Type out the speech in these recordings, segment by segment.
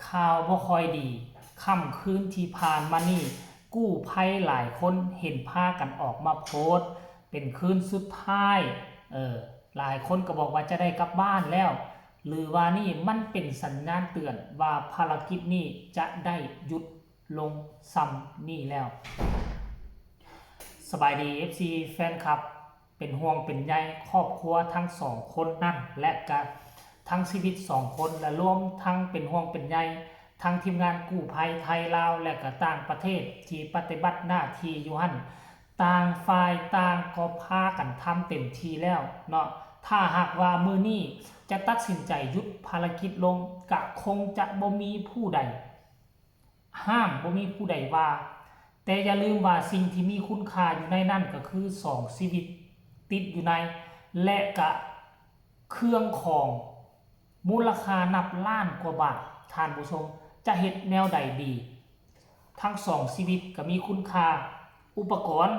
ຂ່າວບໍ່ຄ່ອຍດີ. ຄ່ຳຄືນທີ່ຜ່ານມານີ້ ກູ້ໄພຫຼາຍຄົນເຫັນພາກັນອອກມາໂພສເປັນຄືນສຸດທ້າຍ. ເອີ ຫຼາຍຄົນກໍບອກວ່າຈະໄດ້ກັບບ້ານແລ້ວ ຫຼືວ່ານີ້ມັນເປັນສັນຍານເຕືອນວ່າພາລະກິດນີ້ຈະໄດ້ຢຸດລົງຊ່ຳນີ້ແລ້ວ. ສະບາຍດີ ເອັຟຊີ ແຟນຄລັບ. ເປັນຫ່ວງເປັນໃຍຄອບຄົວທັງສອງຄົນນັ້ນ ແລະກະທັງຊີວິດສອງຄົນ ແລະລວມທັງເປັນຫ່ວງເປັນໃຍທັງທີມງານກູ້ໄພໄທລາວ ແລະກະຕ່າງປະເທດທີ່ປະຕິບັດໜ້າທີ່ຢູ່ຫັ້ນ. ຕ່າງຝ່າຍຕ່າງກໍພາກັນທຳເຕັມທີ່ແລ້ວເນາະ. ຖ້າຫາກວ່າມື້ນີ້ຈະຕັດສິນໃຈຢຸດພາລະກິດລົງ ກະຄົງຈະບໍ່ມີຜູ້ໃດ ຫ້າມ ບໍ່ມີຜູ້ໃດວ່າ. ແຕ່ຢ່າລືມວ່າສິ່ງທີ່ມີຄຸນຄ່າຢູ່ໃນນັ້ນກໍຄືສອງຊີວິດຕິດຢູ່ໃນ ແລະກະເຄື່ອງຂອງມູນລະຄ່ານັບລ້ານກວ່າບາດ. ທ່ານຜູ້ຊົມ ຈະເຮັດແນວໃດດີ? ທັງສອງຊີວິດກໍມີຄຸນຄ່າ, ອຸປະກອນ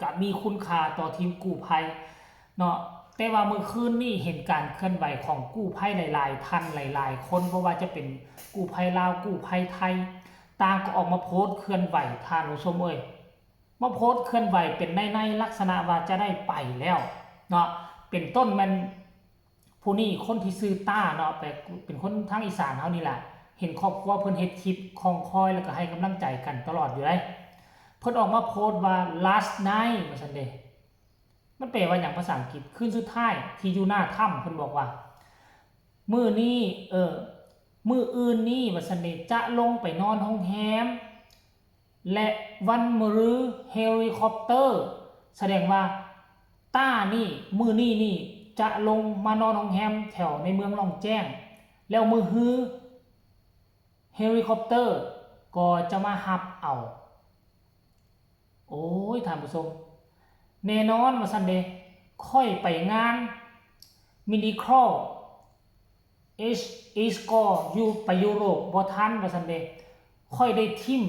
ກະມີຄຸນຄ່າຕໍ່ທີມກູ້ໄພເນາະ. ແຕ່ວ່າມື້ຄືນນີ້ເຫັນການເຄື່ອນໄຫວຂອງກູ້ໄພຫຼາຍໆທ່ານ ຫຼາຍໆຄົນ ບໍ່ວ່າຈະເປັນກູ້ໄພລາວ ກູ້ໄພໄທ ຕ່າງກໍອອກມາໂພສເຄື່ອນໄຫວ. ທ່ານຜູ້ຊົມເອີຍ ມາໂພສເຄື່ອນໄຫວເປັນໃນໆລັກສະນະວ່າຈະໄດ້ໄປແລ້ວເນາະ. ເປັນຕົ້ນແມ່ນ ຜູ້ນີ້ຄົນທີ່ຊື່ຕ້າເນາະ ແປ ເປັນຄົນທາງອີສານເຮົານີ້ແຫຼະ. ເຫັນຄອບຄົວເພິ່ນເຮັດຄລິບຄອງຄອຍ ແລ້ວກໍໃຫ້ກຳລັງໃຈກັນຕະຫຼອດຢູ່ເດ້. ເພິ່ນອອກມາໂພສວ່າ last night ວ່າຊັ້ນເດ. ມັນແປວ່າຫຍັງພາສາອັງກິດ? ຄືນສຸດທ້າຍທີ່ຢູ່ໜ້າຖ້ຳ. ເພິ່ນບອກວ່າ ມື້ນີ້ ເອີ ມື້ອື່ນນີ້ ວ່າຊັ້ນເດ ຈະລົງໄປນອນໂຮງແຮມ ແລະ ວັນມະຮືເຮລິຄອບເຕີ ສະແດງວ່າຕ້ານີ້ ມື້ນີ້ນີ້ຈະລົງມານອນໂຮງແຮມແຖວໃນເມືອງລ່ອງແຈ້ງ ແລ້ວມື້ຮືເຮລິຄອບເຕີກໍຈະມາຮັບເອົາ. ໂອ້ຍ ທ່ານຜູ້ຊົມ ແນ່ນອນວ່າຊັ້ນເດ. ຂ້ອຍໄປງານມິນິຄຣອລ ເອສ ເອສກອ ຢູ່ໄປຢູໂຣບບໍ່ທັນວ່າຊັ້ນເດ. ຂ້ອຍໄດ້ຖິ້ມ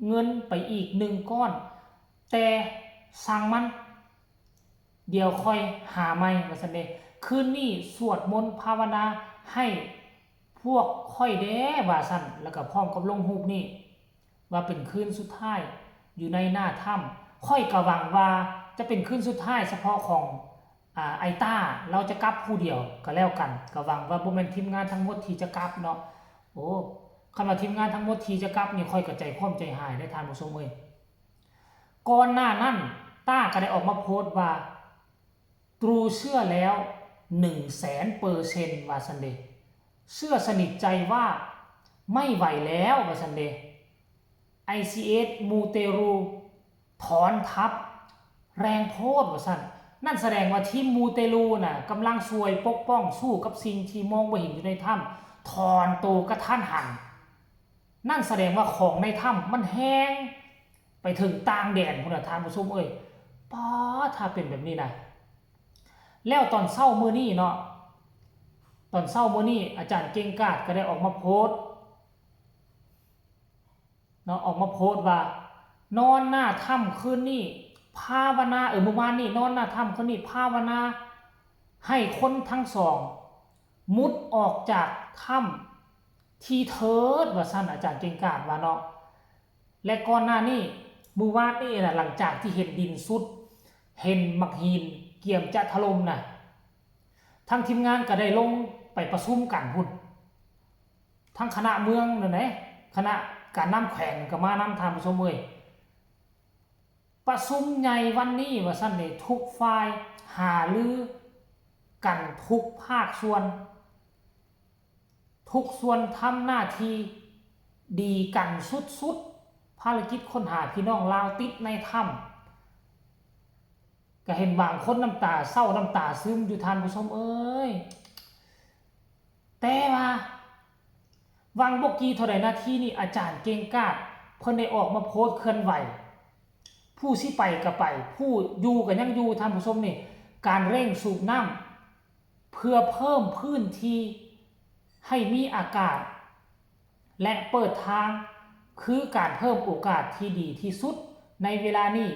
ເງິນໄປອີກໜຶ່ງກ້ອນ ແຕ່ຊ່າງມັນ ດຽວຂ້ອຍຫາໃໝ່ວ່າຊັ້ນເດ. ຄືນນີ້ສວດມົນພາວະນາໃຫ້ພວກຂ້ອຍແດ່ວ່າຊັ້ນ ແລ້ວກໍພ້ອມກັບລົງຮູບນີ້ ວ່າເປັນຄືນສຸດທ້າຍຢູ່ໃນໜ້າຖ້ຳ. ຂ້ອຍກໍຫວັງວ່າຈະເປັນຄືນສຸດທ້າຍສະເພາະຂອງ ອາ ໄອ້ຕ້າ ລາວຈະກັບຜູ້ດຽວກໍແລ້ວກັນ. ກໍຫວັງວ່າບໍ່ແມ່ນທີມງານທັງໝົດທີ່ຈະກັບເນາະ. ໂອ້ ຄັນວ່າທີມງານທັງໝົດທີ່ຈະກັບນີ້ ຂ້ອຍກໍໃຈຄວ່ຳໃຈຫາຍເດ້ທ່ານຜູ້ຊົມເອີຍ. ກ່ອນໜ້ານັ້ນ ຕ້າກໍໄດ້ອອກມາໂພສວ່າ ຕຣູເຊື່ອແລ້ວໜຶ່ງແສນເປີເຊັນວ່າຊັ້ນເດ. ເຊື່ອສະໜິດໃຈວ່າໄມ່ໄຫວແລ້ວວ່າຊັ້ນເດ. ໄອຊີເອສ ມູເຕລູຖອນທັບແຮງໂພດວ່າຊັ້ນ. ນັ້ນສະແດງວ່າທີມມູເຕລູນະ ກຳລັງຊ່ວຍປົກປ້ອງ ສູ້ກັບສິ່ງທີ່ມອງບໍ່ເຫັນຢູ່ໃນຖ້ຳ ຖອນໂຕກະທັນຫັນ. ນັ້ນສະແດງວ່າຂອງໃນຖ້ຳມັນແຮງໄປເຖິງຕ່າງແດນພຸ້ນນະທ່ານຜູ້ຊົມເອີຍ. ປາດ ຖ້າເປັນແບບນີ້ນະ. ແລ້ວຕອນເຊົ້າມື້ນີ້ເນາະ ຕອນເຊົ້າມື້ນີ້ ອາຈານເກັ່ງກາດກໍໄດ້ອອກມາໂພສເນາະ ອອກມາໂພສວ່າ ນອນໜ້າຖ້ຳຄືນນີ້ພາວະນາ ເອີ ມື້ວານນີ້ນອນໜ້າຖ້ຳຄືນນີ້ພາວະນາໃຫ້ຄົນທັງສອງ ມຸດອອກຈາກຖ້ຳທີເທີດວ່າຊັ້ນ ອາຈານເກັ່ງກາດວ່າເນາະ. ແລະ ກ່ອນໜ້ານີ້ ມື້ວານນີ້ນະ ຫຼັງຈາກທີ່ເຫັນດິນຊຸດ ເຫັນໝາກຫີນກຽມຈະຖະຫຼົ່ມນະ ທາງທີມງານກໍໄດ້ລົງໄປປະຊຸມກັນພຸ້ນ ທັງຄະນະເມືອງນັ້ນແຫຼະ ຄະນະການນຳແຂວງກໍມານຳ ທ່ານຜູ້ຊົມເອີຍ. ປະຊຸມໃຫຍ່ວັນນີ້ວ່າຊັ້ນເດ ທຸກຝ່າຍຫາລືກັນທຸກພາກສ່ວນ ທຸກສ່ວນທຳໜ້າທີ່ດີກັນສຸດໆ. ພາລະກິດຄົ້ນຫາພີ່ນ້ອງລາວຕິດໃນຖ້ຳ ກໍເຫັນບາງຄົນນ້ຳຕາເສົ້ານ້ຳຕາຊຶມຢູ່ ທ່ານຜູ້ຊົມເອີຍ. ແຕ່ວ່າຫວ່າງບໍ່ກີ່ເທົ່າໃດນາທີນີ້ ອາຈານເກັ່ງກາດເພິ່ນໄດ້ອອກມາໂພສເຄື່ອນໄຫວ ຜູ້ຊິໄປກໍໄປ ຜູ້ຢູ່ກໍຍັງຢູ່ ທ່ານຜູ້ຊົມນີ້. ການເລັ່ງສູບນ້ຳເພື່ອເພີ່ມພື້ນທີ່ໃຫ້ມີອາກາດ ແລະ ເປີດທາງ ຄືການເພີ່ມໂອກາດທີ່ດີທີ່ສຸດໃນເວລານີ້.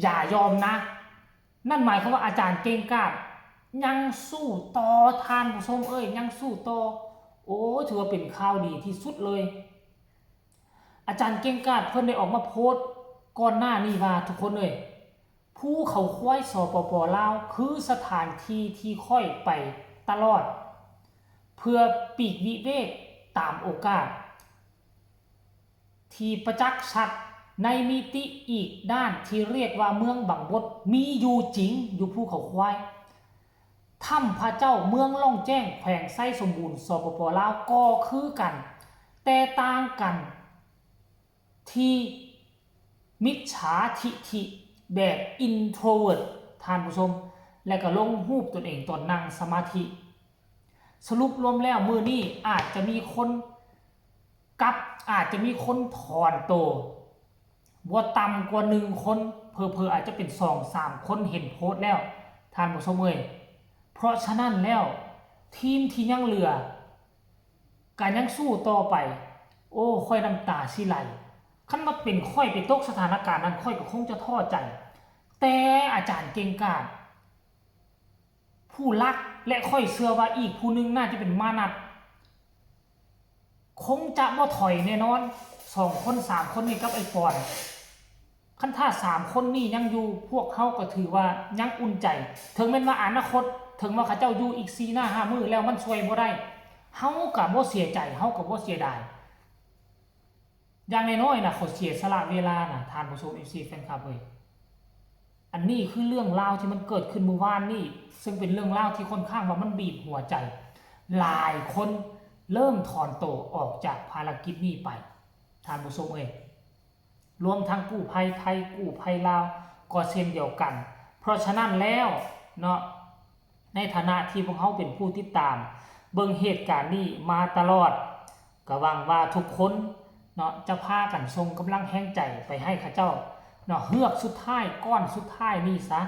ຢ່າຍອມນະ. ນັ້ນໝາຍຄວາມວ່າອາຈານເກັ່ງກາດຍັງສູ້ຕໍ່ ທ່ານຜູ້ຊົມເອີຍ ຍັງສູ້ຕໍ່. ໂອ້ ຖືວ່າເປັນຂ່າວດີທີ່ສຸດເລີຍ. ອາຈານເກັ່ງກາດເພິ່ນໄດ້ອອກມາໂພສກ່ອນໜ້ານີ້ວ່າ ທຸກຄົນເອີຍ, ພູເຂົາຄວາຍ ສປປ ລາວ ຄືສະຖານທີ່ທີ່ຂ້ອຍໄປຕະຫຼອດ ເພື່ອປີກວິເວກຕາມໂອກາດ ທີ່ປະຈັກຊັດໃນມິຕິອີກດ້ານທີ່ຮຽກວ່າເມືອງບັງບົດ ມີຢູ່ຈິງຢູ່ພູເຂົາຄວາຍ. ຖ້ຳພະເຈົ້າເມືອງລ່ອງແຈ້ງ ແຂວງໄຊສົມບູນ ສປປ ລາວ ກໍຄືກັນ, ແຕ່ຕ່າງກັນທີ່ມິດສາທິດຖິແບບ introvert ທ່ານຜູ້ຊົມ, ແລະກໍລົງຮູບຕົນເອງຕອນນັ່ງສະມາທິ. ສະຫຼຸບລວມແລ້ວມື້ນີ້ອາດຈະມີຄົນກັບ ອາດຈະມີຄົນຖອນໂຕບໍ່ຕ່ຳກວ່າໜຶ່ງຄົນ, ເຜີໆອາດຈະເປັນສອງສາມຄົນເຫັນໂພສແລ້ວ ທ່ານຜູ້ຊົມເອີຍ. ເພາະສະນັ້ນແລ້ວ ທີມທີ່ຍັງເຫຼືອກະຍັງສູ້ຕໍ່ໄປ. ໂອ້ ຂ້ອຍນ້ຳຕາຊິໄຫຼ. ຄັນວ່າເປັນຂ້ອຍໄປຕົກສະຖານະການນັ້ນ ຂ້ອຍກໍຄົງຈະທໍ້ໃຈ. ແຕ່ອາຈານເກັ່ງກາດ ຜູ້ຫຼັກ ແລະ ຂ້ອຍເຊື່ອວ່າອີກຜູ້ໜຶ່ງໜ້າຈະເປັນມານັດ ຄົງຈະບໍ່ຖອຍແນ່ນອນ. ສອງຄົນສາມຄົນນີ້ກັບໄອ້ປອນ, ຄັນຖ້າສາມຄົນນີ້ຍັງຢູ່ ພວກເຮົາກໍຖືວ່າຍັງອຸ່ນໃຈ. ເຖິງແມ່ນວ່າອະນາຄົດ ເຖິງວ່າເຂົາເຈົ້າຢູ່ອີກສີ່ໜ້າຫ້າມື້ແລ້ວມັນຊ່ວຍບໍ່ໄດ້ ເຮົາກໍບໍ່ເສຍໃຈ ເຮົາກໍບໍ່ເສຍດາຍ. ຢ່າງນ້ອຍໆນະ ເຂົາເສຍສະຫຼະເວລານະ ທ່ານຜູ້ຊົມ ເອັຟຊີ ແຟນຄລັບເອີຍ. ອັນນີ້ຄືເລື່ອງລາວທີ່ມັນເກີດຂຶ້ນມື້ວານນີ້ ເຊິ່ງເປັນເລື່ອງລາວທີ່ຄ່ອນຂ້າງວ່າມັນບີບຫົວໃຈ. ຫຼາຍຄົນເລີ່ມຖອນໂຕອອກຈາກພາລະກິດນີ້ໄປ ທ່ານຜູ້ຊົມເອີຍ. ລວມທັງກູ້ໄພໄທ ກູ້ໄພລາວກໍເຊັ່ນດຽວກັນ. ເພາະສະນັ້ນແລ້ວເນາະ ໃນຖານະທີ່ພວກເຮົາເປັນຜູ້ຕິດຕາມເບິ່ງເຫດການນີ້ມາຕະຫຼອດ, ກໍຫວັງວ່າທຸກຄົນເນາະ ຈະພາກັນສົ່ງກຳລັງແຮງໃຈໄປໃຫ້ເຂົາເຈົ້າເນາະ. ເຮືອກສຸດທ້າຍ ກ້ອນສຸດທ້າຍນີ້ຊະ,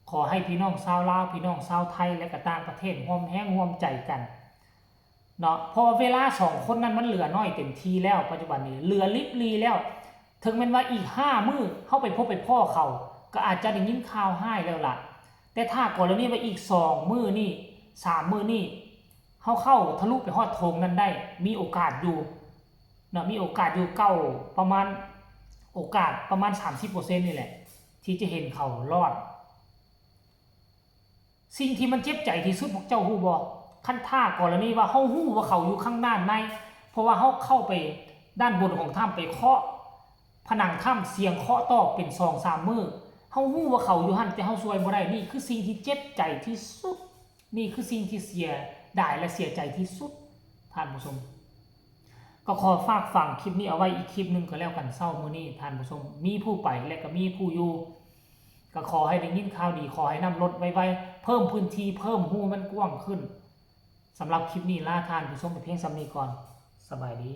ຂໍໃຫ້ພີ່ນ້ອງຊາວລາວ ພີ່ນ້ອງຊາວໄທ ແລະ ກໍຕ່າງປະເທດຮ່ວມແຮງຮ່ວມໃຈກັນເນາະ. ເພາະວ່າເວລາສອງຄົນນັ້ນມັນເຫຼືອໜ້ອຍເຕັມທີ່ແລ້ວ, ປັດຈຸບັນນີ້ເຫຼືອລິບຫຼີ່ແລ້ວ. ເຖິງແມ່ນວ່າອີກຫ້າມື້ເຮົາໄປພົບໄປພໍ້ເຂົາ ກໍອາດຈະໄດ້ຍິນຂ່າວຮ້າຍແລ້ວລະ. ແຕ່ຖ້າກໍລະນີວ່າອີກສອງມື້ນີ້ ສາມມື້ນີ້ ເຮົາເຂົ້າທະລຸໄປຮອດໂຖງນັ້ນໄດ້ ມີໂອກາດຢູ່ເນາະ, ມີໂອກາດຢູ່ເກົ້າ ປະມານ ໂອກາດປະມານສາມສິບເປີເຊັນນີ້ແຫຼະ ທີ່ຈະເຫັນເຂົາລອດ. ສິ່ງທີ່ມັນເຈັບໃຈທີ່ສຸດພວກເຈົ້າຮູ້ບໍ່? ຄັນຖ້າກໍລະນີວ່າເຮົາຮູ້ວ່າເຂົາຢູ່ຂ້າງດ້ານໃນ, ເພາະວ່າເຮົາເຂົ້າໄປດ້ານບົນຂອງຖ້ຳ ໄປເຄາະຜະໜັງຖ້ຳ ສຽງເຄາະຕອກເປັນສອງສາມມື້, ເຮົາຮູ້ວ່າເຂົາຢູ່ຫັ້ນ ແຕ່ເຮົາຊ່ວຍບໍ່ໄດ້. ນີ້ຄືສິ່ງທີ່ເຈັບໃຈທີ່ສຸດ, ນີ້ຄືສິ່ງທີ່ເສຍດາຍ ແລະ ເສຍໃຈທີ່ສຸດ ທ່ານຜູ້ຊົມ. ກໍຂໍຝາກຝັງຄລິບນີ້ເອົາໄວ້ອີກຄລິບໜຶ່ງກໍແລ້ວກັນ ເຊົ້າມື້ນີ້ທ່ານຜູ້ຊົມ, ມີຜູ້ໄປ ແລະ ກໍມີຜູ້ຢູ່. ກໍຂໍໃຫ້ໄດ້ຍິນຂ່າວດີ, ຂໍໃຫ້ນ້ຳລົດໄວໆ, ເພີ່ມພື້ນທີ່, ເພີ່ມຮູມັນກວ້າງຂຶ້ນ. ສຳລັບຄລິບນີ້ລາທ່ານຜູ້ຊົມໄປພຽງສ່ຳນີ້ກ່ອນ. ສະບາຍດີ.